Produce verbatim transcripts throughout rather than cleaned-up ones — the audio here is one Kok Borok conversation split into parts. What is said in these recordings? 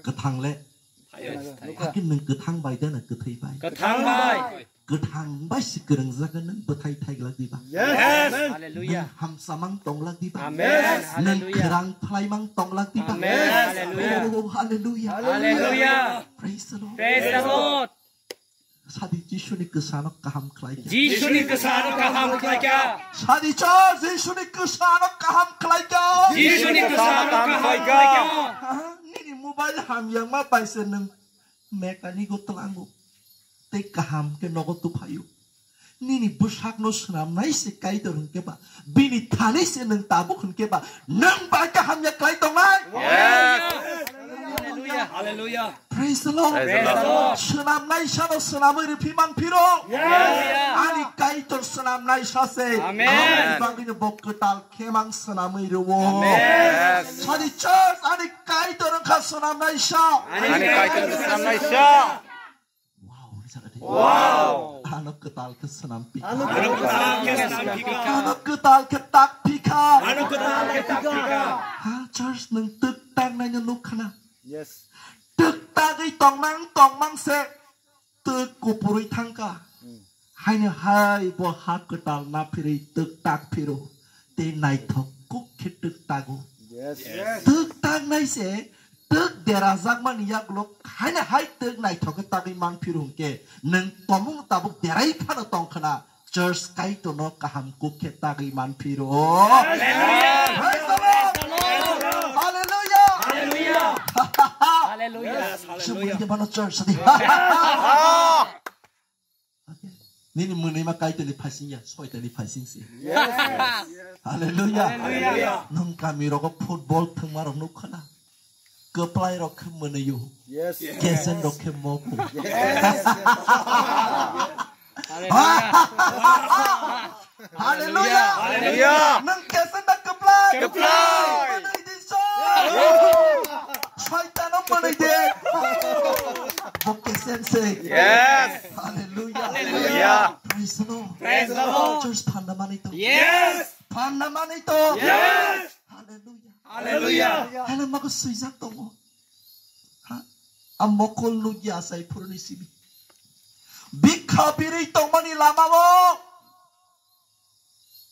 Kwthang le. Hakhe nwng kwthang bai da na kwthwi bai? Kwthang bai. Kwthang bai se kwrwngjak nang bwthai thaiglak diba? Yes. Hallelujah. Nwng hamsamang tonglak diba? Amen. Nwng Hallelujah. Kwrang phlaimang tonglak diba? Amen. Hallelujah. Oh, hallelujah. Hallelujah. Praise the Lord. Praise the Lord. Sadi Jisuni kwsano kaham khlaikha. Jisuni kwsano kaham khlaikha. Sadi chor Jisuni kwsano kaham khlaikha. Jisuni kwsano kaham khlaikha. Ha, nini mobile hamyangma bai se nwng mechanic o tlango. Tei kaham khe nogo tuphaio. Nini bwsakno swnamnai se Kaitor hwnkhe ba, bini thani se nwng tabuk hwnkhe ba, nwng bai kaham ya klai tongnai. Yes. Hallelujah. Hallelujah. Praise the Lord. Praise the Lord. Swnamnai sano swnamwi rwphi man phiro. Yes. Ani Kaitor swnamnai sa se. Amen. Aboni bagwino bo kwtal khemang swnamwi rwo. Amen. Sadi church ani Kaitor wngkha swnamnai sa. Ani Kaitor swnamnai sa. Wow, rijak adi. Wow. Ano kwtal khe swnam pika. Ano kwtal khe swnam pika. Ano kwtal khe tak pika. Ano kwtal khe tak pika. Ha, church nwng twk tak naino nuk khana. Yes. Twk tagwi tongmang tongmang se twk kupurwi thangka. Hmm. Haino hai bo ha kwtal na phirwi twk tak phiro. Tei naithok kuk khe twk tago. Yes. Yes. Twk tak nai se twk derajakmani yagulo haino hai twk naithok khe tagwi man phiro hwnkhe nwng tomung tabuk derai phano tong khna church Kaitorno kaham kuk khe tagwi man phiro. Hallelujah. Praise the Lord. Hallelujah. Hallelujah. Hallelujah. Yes, hallelujah. Chumui de mano church sadi. Nini mwnwi ma Kaitorni phaising ya, soitani phaising se. Yes. Hallelujah. Hallelujah. Nwng kami rogo football thwngma rok nuk khana. Kwplai rok khe mwnwi o. Yes. Kesen rok khe mogo. Yes. Hallelujah. Hallelujah. Nwng kesen da kwplai. Kwplai. Mwnwi di so. Soitano mwnwi de. Bo kesen se. Yes. Hallelujah. Hallelujah. Praise the Lord. Praise the Lord. Church phanna manwi to. Yes. Phanna manwi to. Yes. Hallelujah. Hallelujah. Hallelujah. Mago swijak tongo. Ha? A mokol nugya asai phuruni sibi. Bikha birwi tongmani lama o.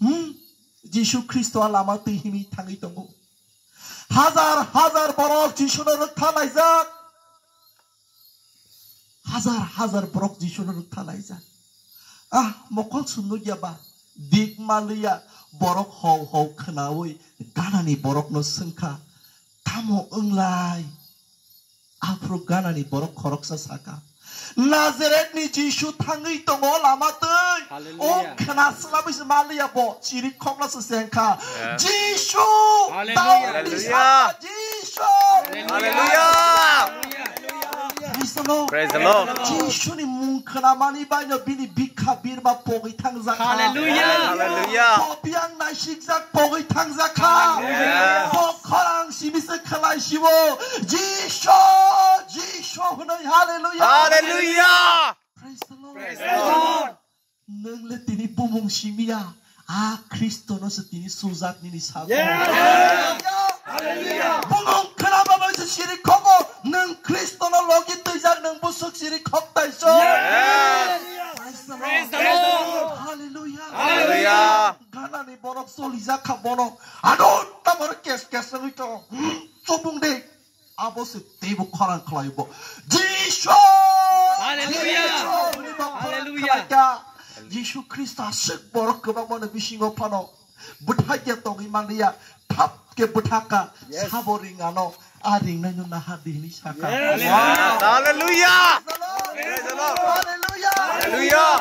Hmm? Jisu Khristo a lama twi himwi thangwi tongo. Hazar hazar borok Jisuno rwktha laijak. Hazar hazar borok Jisuno rwktha laijak. Ah, mokol sumnukya ba, dik maliya borok hau hau khnaui ganani borokno swngkha, "Tamo wnglai?" Aphuru ganani borok khoroksa saka, "Nazaretni Jisu thangwi tongo lama twi." Hallelujah. O khna swlamwi se maliya bo chiri khokna se sengkha. Yeah. Jisu, Hallelujah. Daudni Hallelujah. Saka Jisu. Hallelujah. Praise the Lord. Praise the Lord. Jisuni mung khnamani baino bini bikha birma pogwi thangjakha. Hallelujah. Hallelujah. Bo biyang naisikjak pogwi thangjakha. Hallelujah. Bo khorang simi se khlai sibo. Jisu, Jisu hwnwi. Hallelujah. Hallelujah. Praise the Lord. Praise the Lord. Nwng le tini bumung simiya, a Khristono se tini sujak nini saka. Yes. Hallelujah. Bumung khnaba bai se siri khogo, nwng Khristono logi twijak nwng busuk siri khok taiso. Yes. Praise the Lord. Praise the Lord. Hallelujah. Hallelujah. Ganani borok solijak kha bono. Ano tamar kes kes wngwi to. Hmm, chobung de. Abo se teibo khorang khlai bo. Jisu! Hallelujah! Jisu! Hwnwi bo khorang Hallelujah! Khlai kha. Jisu Khristo aswk borok kwbangma ni bisingo phano bwthai ya tongwi manliya. Thap khe bwthak kha. Yes. Sabo ring ano. A ring nai no naha di hwnwi saka. Yes. Wow! Hallelujah! Praise the Lord! Hallelujah! Hallelujah!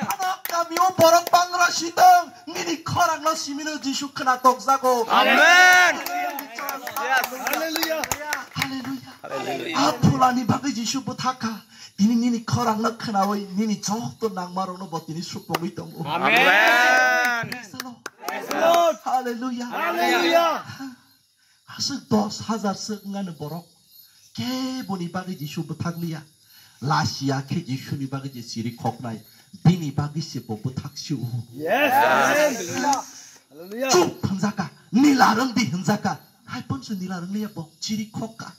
Ano kami o borok bangra sitong. Nini khorang no simino Jisu khna tokjago. Amen. Yes. Hallelujah. Hallelujah. Hallelujah. A phulani bagwi Jisu bwthakha. Tini nini khorang no khnawi nini joto nangma rok no bo tini supogwi tongo. Amen. Praise the Lord. Praise the Lord. Hallelujah. Hallelujah. Aswk dos hajar swk wngani borok keboni bagwi Jisu bwthakliya. Lasiya khe Jisuni bagwi je chiri khoknai, bini bagwi se bo bwthak sio. Yes. Hallelujah. Hallelujah. Chup hwnjaka, nila rwngdi hwnjaka. Hai ponso nila rwngliya bo chiri khokka.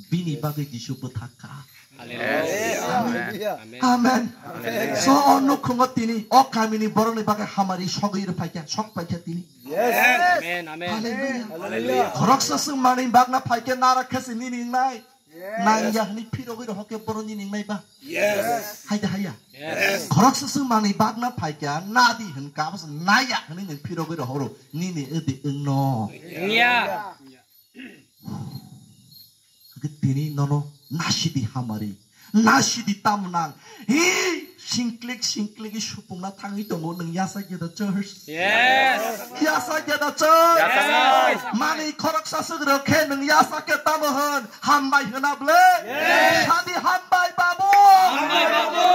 Bini bagwi Jisu bwthak kha. Hallelujah. Amen. Amen. Amen. So, o nukhungo tini, o kamini borokni bagwi hamari sogwi rw phaikha, sok paikha tini. Yes. Amen, amen. Hallelujah. Hallelujah. Khoroksa swng manwi bagna phaikhe nara khasi nini wngnai. Yes. Nangya hwnwi phirogwi rohor khe borok nini wngnai ba? Yes. Haida haya? Yes. Khoroksa swng manwi bagna phaikha nadi hwnkha, abose naya hwnwi nwng phirogwi rohoro nini wngdi wngno. Wngya. Hwnkhe tini nono nasidi hamari, nasidi tamnang. Hi, singklik singklik supungna thangwi tongo nwng yasa geda church. Yes. Yasa geda church. Yes. Mani khoroksa swk rwkhe nwng yasa khe tamo hwn hambai hwna ble. Yes. Sadi hambai babu. Hambai babu.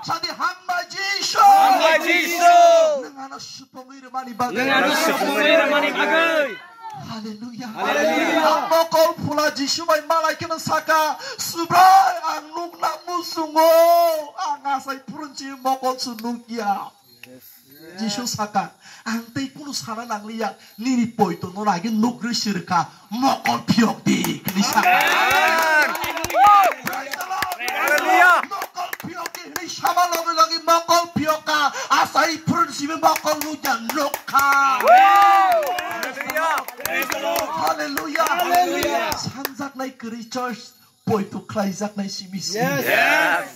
Sadi hambai Jisu. Hambai Jisu. Nwng ano supungwi rwmani bagwi. Nwng ano supungwi rwmani bagwi. Hallelujah. Hallelujah. Ang mokol phula Jisu bai malai kheno saka, "Subrai, ang nukna muchungo, ang asai phurunsi mokol se nukya." Jisu saka, "Ang tei kunu sana nangliya, nini poito no lagi nukgwi sirkha, mokol phiyok di," hwnwi saka. Amen. Praise the Lord. Hallelujah. Mokol phiyok di hwnwi sama logi logi mokol phiyok kha, asai phurunsi mokol nukya nukha. Hallelujah. Praise the Lord. Hallelujah. Hallelujah. Sanjaknai kwrwi church poito khlaijaknai simi se. Yes. Yes.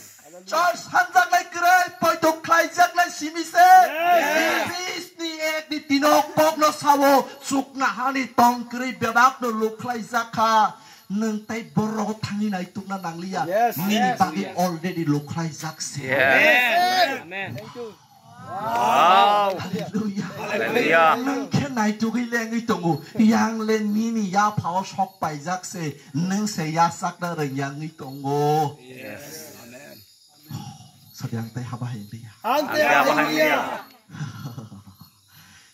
Church sanjaknai kwrwi poito khlaijaknai simi se. Yes. Bisni ekni tino kokno sawo chukna hani tong kwrwi bebakno luk khlaijak kha. Nwng tai borok thangwi naitukna nangliya. Yes. Nini bagwi already luk khlaijak se. Yes. Amen. Thank you. Wow. Hallelujah. Hallelujah. Nwng khe naitugwi lengwi tongo. Yang le nini yaphao sok paijak se. Nwng se yasakna rwng yangwi tongo. Yes. Amen. Sadi ang tai haba hai liya. Ang tai haba hai liya.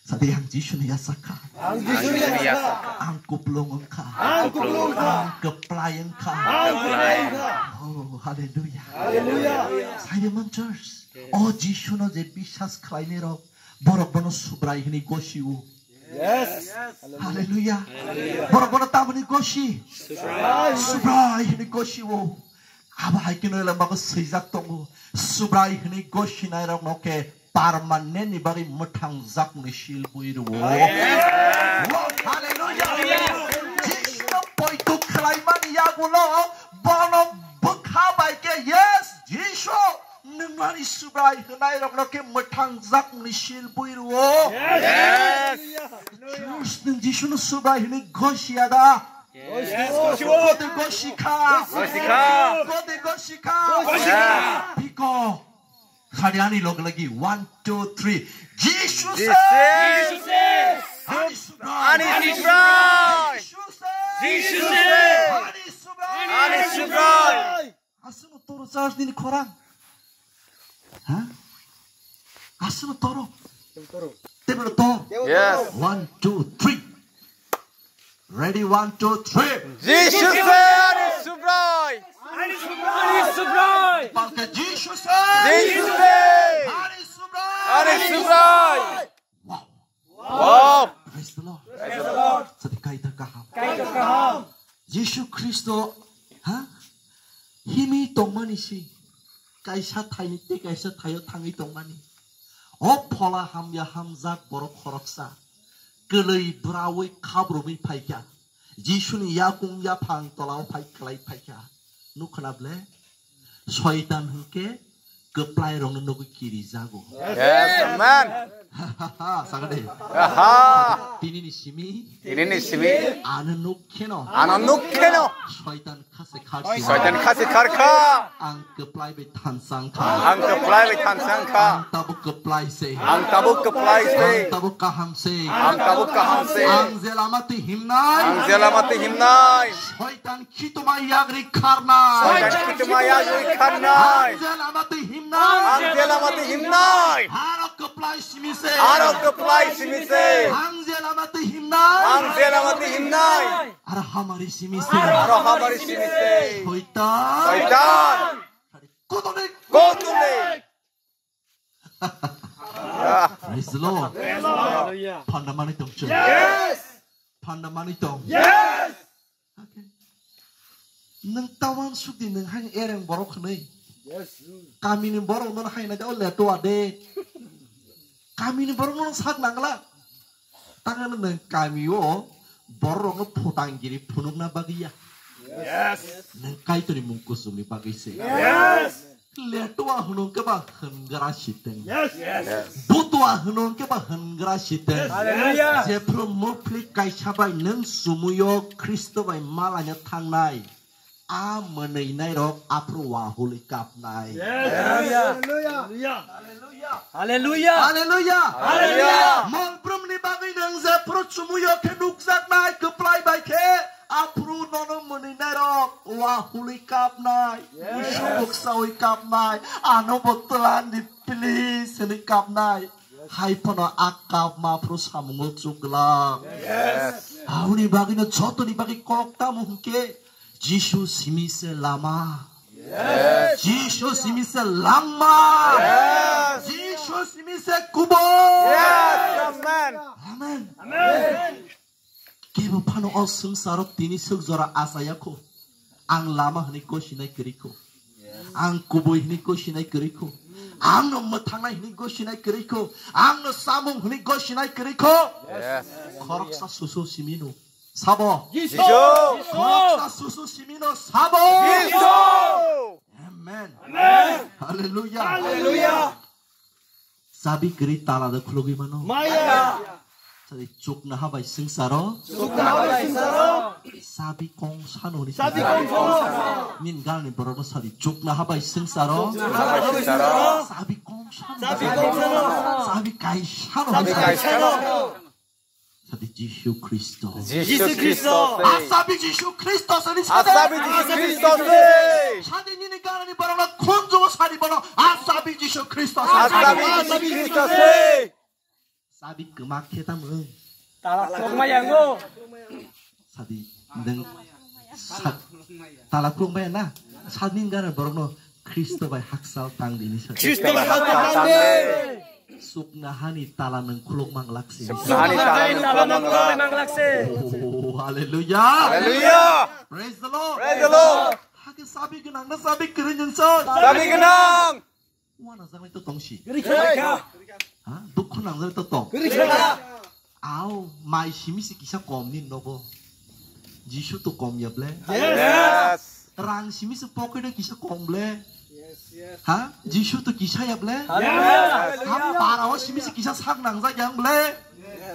Sadi ang Jisu ni yasak kha. Ang Jisu ni yasak kha. Ang kuplung wng kha. Ang kuplung wng kha. Ang kwplai wng kha. Ang kwplai wng kha. Oh, hallelujah. Hallelujah. Simon Church. O Jisuno je biswas khlainai rok, borok bono Subrai hwnwi gosio. Yes. Hallelujah. Hallelujah. Borok bono tamoni gosi? Subrai. Subrai hwnwi gosio. Abo hai kheno elembakhe swijak tongo. Subrai hwnwi gosinai rokno khe permanent ni bagwi mwthangjakmani sil bui rwo. Yes. Oh, hallelujah. Hallelujah. Jisuno poito khlaimani yagulo bono bwkha bai khe, yes, Jisu. Nwng ani Subrai hwnai rokno khe mwthangjakmani sil bui rwo. Yes. Yes. Church nwng Jisuno Subrai hwnwi gosi ya da? Yes. Gosi. Gode gosi kha. Gosi kha. Gode gosi kha. Gosi kha. Biko. Khadi ani log lagi. One, two, three. Jisu se. Jisu se. Ani Subrai. Ani Subrai. Jisu se. Jisu se. Ani Subrai. Ani Subrai. Aswkno toro church nini khorang. Ha? Aswkno toro. Tebolo to. Yes. One, two, three. Ready, one, two, three. Jisu se ani Subrai. Ani Subrai. Palka Jisu se. Jisu se. Ani Subrai. Ani Subrai. Wow. Wow. Praise the Lord. Praise the Lord. Sadi Kaitor kaham. Kaitor kaham. Jisu Khristo, ha? Himwi tongmani si. Kaisa thai tei kaisa thaio thangwi tongmani. O phola hamya hamjak borok khoroksa. Kwlwi bwraui khabrumwi phaikha. Jisuni yakung yaphang tolao phai kwlai phaikha. Nukhwna ble? Soitan hwnkhe kwplai rokno nugwi kirijago. Yes, amen. Sakadi. Aha. Tinini simi. Tinini simi. Ano nuk kheno. Ano nuk kheno. Soitan khase khar. Soitan khase khar kha. Ang kwplai bai thansa wngkha. Ang kwplai bai thansa wngkha. Ang tabuk kwplai se. Ang tabuk kwplai se. Ang tabuk kaham se. Ang tabuk kaham se. Ang je lama twi himnai. Ang je lama twi himnai. Soitan khituma yagri kharnai. Soitan khituma yagri kharnai. Ang je lama twi himnai. Ang je lama twi himnai. Aro kwplai simi se. Aro kwplai simi se. Ang je lama twi himnai. Ang je lama twi himnai. Aro hamari simi se. Aro hamari simi se. Soitan. Soitan. Kotole. Kotole. Praise the Lord. Hallelujah. Phanda manwi tong chwng. Yes. Phanda manwi tong. Yes. Okay. Nwng tawan sukdi nwng haino ereng borok hwnwi. Kamini borok nono haino de o letua de. Kamini borok nono sak nangla. Tangno nwng kamio borokno phutanggiri phunukna bagwi ya. Nwng Kaitorni mung kuchukni bagwi se. Letua hwnung khe ba hwngra siteng. Butua hwnung khe ba hwngra siteng. Jephru muphlik kaisa bai nwng sumuyo Khristo bai malaina thangnai. A mwnwinairok aphuru wahului kapnai. Hallelujah. Hallelujah. Hallelujah. Hallelujah. Hallelujah. Molbrumni bagwi nwng jephru chumuyo khe nukjaknai kwplai bai khe, aphuru nono mwnwinairok wahului kapnai. Yes. Musuk bwksaui kapnai. Ano bo twlandi please hwnwi kapnai. Hai phano a kapma aphuru samungo chukglak. Yes. Aboni bagwino jotoni bagwi kok tamo hwnkhe Jisu simi se lama. Jisu simi se langma. Jisu simi se kubui. Amen. Amen. Kebo phano o swngcharo tini swk jora achayakho. Ang lama hwnwi gosinai kwrwikho. Ang kubui hwnwi gosinai kwrwikho. Angno mwthangnai hwnwi gosinai kwrwikho. Angno samung hwnwi gosinai kwrwikho. Khoroksa susu simino. Sabo. Jisu. Khoroksa susu simino sabo. Jisu. Amen. Amen. Hallelujah. Hallelujah. Chabi kwrwi tala da khulugwi mano. Maya. Sadi chukna habai swngcharo. Chukna habai swngcharo. Chabi kong sano ni. Chabi kong sano. Nin galni borokno sadi chukna habai swngcharo. Chukna habai swngcharo. Chabi kong sano. Chabi kong sano. Chabi kai sano. Chabi kai sano. Sadi Jisu Khristo. Jisu Khristo. Asabi Jisu Khristo sadi sadi. Asabi Jisu Khristo se. Sadi nini ganani borokno khunjugo sadi bono. Asabi Jisu Khristo sadi. Asabi Jisu Khristo se. Sabi kwma khe tamo. Tala khulokma yango. Sadi nwng sa-, tala khulokma ya na? Sadi nini ganani borokno Khristo bai hakchal tang di hinwi sadi. Khristo bai hakchal tang di. Sukna hani tala nwng khulok manglak se. Sukna hani tala nwng khulok manglak se. Oh, hallelujah. Hallelujah. Praise the Lord. Praise the Lord. Hakhe sabi gwnang na sabi kwrwi nwng soi? Sabi gwnang. Uana jaknai to tong si. Kwrwi kha. Ha? Dukhu nangjak to tong. Kwrwi kha. Ao, mai simi se kisa kom ni nogo. Jisu to kom ya ble. Yes. Rang simi se pocket o kisa kom ble. Yes, yes. Ha? Jisu to kisa ya ble. Hallelujah. Ha, para o simi se kisa sak nangjak yang ble.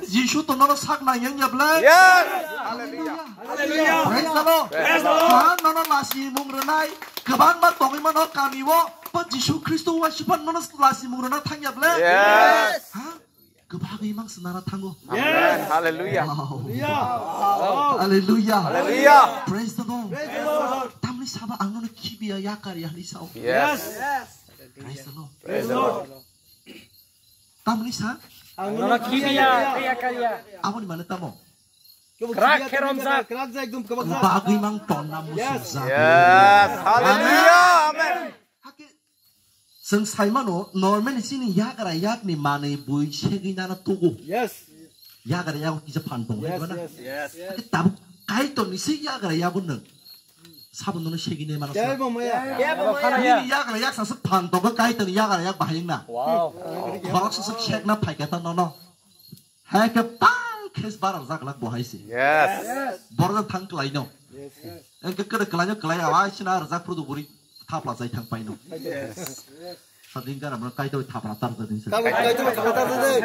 Jisu to nono sak nang yang ya ble. Yes. Hallelujah. Hallelujah. Praise the Lord. Praise the Lord. Ha, nono lasi mung rwnai. Kwbangma tongwi mano kami o. Pa Jisu Khristo wa sipan nono lasi mung rwna thang ya ble. Yes. Ha? Kwbagwi mang se nana thango. Yes. Hallelujah. Wow. Hallelujah. Hallelujah. Hallelujah. Praise the Lord. Praise the Lord. Tamni saba ang nono khibiya yakar ya hinwi sao. Yes. Praise the Lord. Praise the Lord. Tamni sa? Ang nono khibiya yakar ya. Aboni mane tamo? Krak kheromjak. Krak jak ekdom kwbakjak. Bagwi mang tonna musuk jak. Yes. Hallelujah. Amen. Hake Chwng sai mano, normally chini yagra yakni manwi bui segwi nana tugo. Yes. Yagra yago kisa phan tong hai gana. Yes, yes. Yes. Ake tabuk Kaitor ni se yagra yago nwng. Sabo nono segwi nai mano sa. Kebo maya. Kebo maya. Nini yagra yak sa se phan tongo Kaitor ni yagra yak bahai wngna. Wow. Khorok sa se khekna phaikha ta nono. Hai khe pal khe bara jaglak bo hai se. Yes. Borok thang kwlai no. Yes, yes. Engke kere kwlai no kwlai awa sina rajak phudu buri thapla jai thang paino. Yes. Sadin gara mano Kaitor thapla tar jai din se. Kaitor thapla tar jai.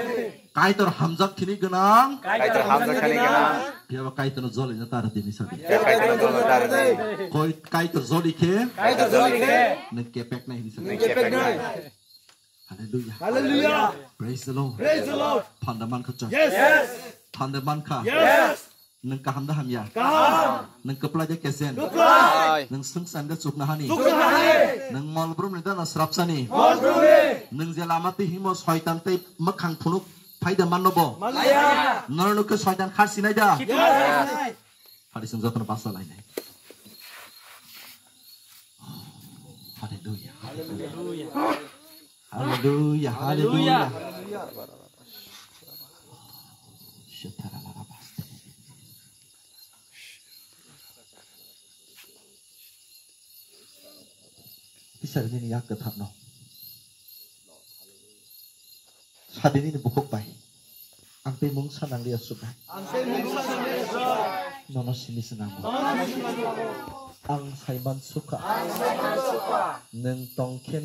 Kaitor hamjak thini gwnang. Kaitor hamjak thini gwnang. Phiya ba Kaitor no joli na tar din se. Phiya Kaitor no joli tar jai. Koi Kaitor joli khe. Kaitor joli khe. Nang kepek nai hin se. Nang kepek nai. Hallelujah. Hallelujah. Praise the Lord. Praise the Lord. Phanda mankha chwng. Yes. Yes. Phanda mankha. Yes. Nwng kaham da hamya? Kaham. Nwng kwplai da kesen? Kwplai. Nwng swngchang da chukna hani? Chukna hani. Nwng mol brum ni da na srapsani? Mol brum ni. Nwng je lama twi himo soitan tei mwkhang phunuk phaida manno bo? Maya. Norok nukhe soitan khar sinai da? Yes. Phari chwng jotono basa lainai. Hallelujah. Hallelujah. Hallelujah. Hallelujah. Hallelujah. Hallelujah. Hallelujah. Isar nini yak kwtharno. Sadi nini bukhuk bai. Ang tei mungsa nangliya subai. Nono simi swnamo. Ang saiman sukha. Nwng tongkhe